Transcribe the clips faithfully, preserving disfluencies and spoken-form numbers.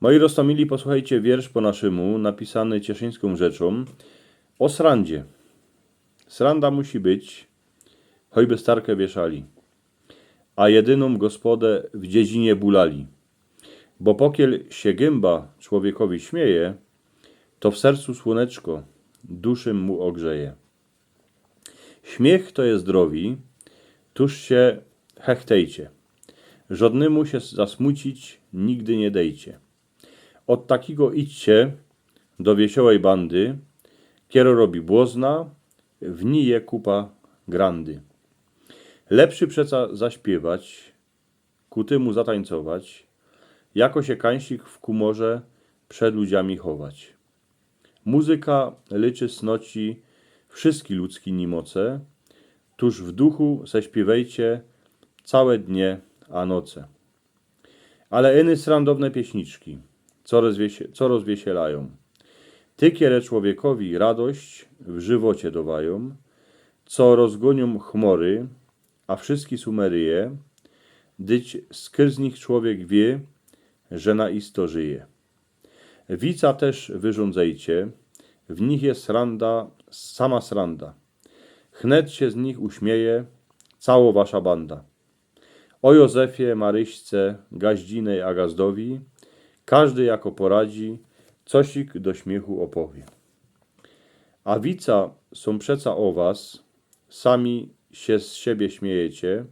Moi roztōmili, posłuchejcie wiersz po naszymu, napisany cieszyńską rzeczą o srandzie. Sranda musi być, choćby starkę wieszali, a jedyną gospodę w dziedzinie bulali. Bo pokiel się gęba człowiekowi śmieje, to w sercu słoneczko duszy mu ogrzeje. Śmiech to jest zdrowi, tuż się hechtejcie. Żodnymu się zasmucić nigdy nie dejcie. Od takiego idźcie do wiesiołej bandy, kiero robi błozna, w ni je kupa grandy. Lepszy przeca zaśpiewać, ku tymu zatańcować, jako się kańsik w kumorze przed ludziami chować. Muzyka lyczy snoci wszystkie ludzkie nimoce, tuż w duchu se śpiewejcie całe dnie a noce. Ale iny srandowne pieśniczki, co, rozwiesie, co rozwiesielają. Ty, kiere człowiekowi radość w żywocie dowają, co rozgonią chmory, a wszystkie sumeryje, dyć skryz z nich człowiek wie, że na isto żyje. Wica też wyrządzejcie, w nich jest sranda, sama sranda. Chnet się z nich uśmieje całą wasza banda. O Józefie, Maryśce, Gaździnej a Gazdowi każdy jako poradzi, cosik do śmiechu opowie. A wica są przeca o was, sami się z siebie śmiejecie,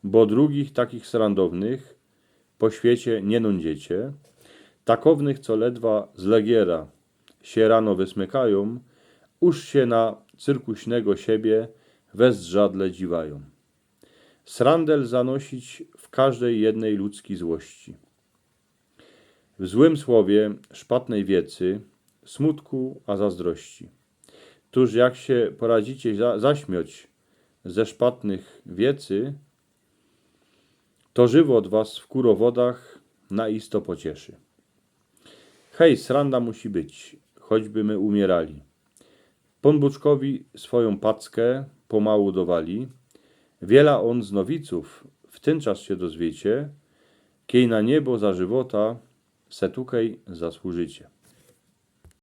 bo drugich takich srandownych po świecie nie nōndziecie, takownych, co ledwa z legiera się rano wysmykają, już się na cyrkuśnego siebie we zdrzadle dziwają. Srandel zanosić w każdej jednej ludzkiej złości. W złym słowie szpatnej wiecy, smutku a zazdrości. Tuż jak się poradzicie za, zaśmioć ze szpatnych wiecy, to żywot was w kurowodach na isto pocieszy. Hej, sranda musi być, choćby my umierali. Pōnbuczkowi swoją packę pomału dowali. Wiela ōn z nowiców w tyn czas się dozwiecie, kiej na niebo za żywota se tukej zasłużycie.